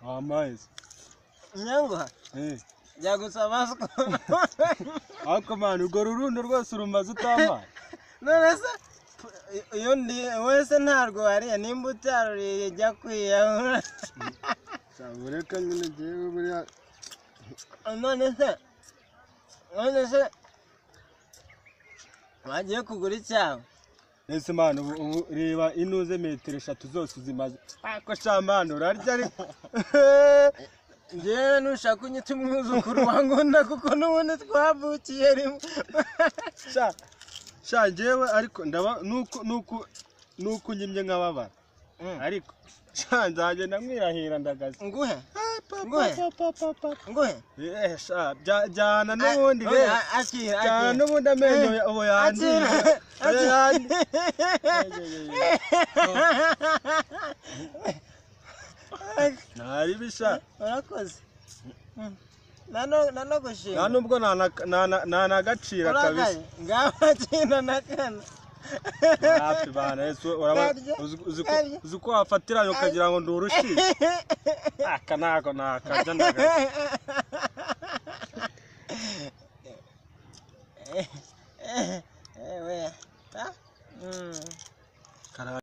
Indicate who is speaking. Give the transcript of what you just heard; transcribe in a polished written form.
Speaker 1: Wampaye se?
Speaker 2: Nyanguha.
Speaker 1: Eh.
Speaker 2: Jya gusaba siko.
Speaker 1: Ariko man, urwo rurundo rwose urumaze utampaye.
Speaker 2: None se iyo ndi wese ntarwo wariye, nimba utaruriye jya kwiyahura.
Speaker 1: Ureka nyine njyewe buriya.
Speaker 2: None se wagiye kugura icyawe?
Speaker 1: Ese man, ubu reba inuze metero 3 zose zimaze. Ariko sha man, urarya ariko.
Speaker 2: Njyewe nushaka unyita umwuzukuru wa Ngunda, kuko n'ubundi twavukiye rimwe.
Speaker 1: Sha sha, njyewe ariko ndaba nuko unyimye nkababara. Ariko sha, nzagenda mwirahira ndagaze.
Speaker 2: Nguhe, nguhe, nguhe.
Speaker 1: Eh sha, jyana n'ubundi
Speaker 2: Oya,
Speaker 1: rero.
Speaker 2: Akira.
Speaker 1: Jyana
Speaker 2: Akira.
Speaker 1: n'ubundi, amenyo ubu yandiye.
Speaker 2: Akira.
Speaker 1: Akira. Ntari sha.
Speaker 2: Urakoze nano gushima.
Speaker 1: Nta nubwo ntanagacira kabisa.
Speaker 2: Urakaye ngaho, akira na kana.
Speaker 1: Hafi bana, ese uraba
Speaker 2: Karya,
Speaker 1: uzi ko
Speaker 2: karya.
Speaker 1: uzi ko wafatiranye ukagira ngo ndi urushishi? Aka nako nakarya ndagaze.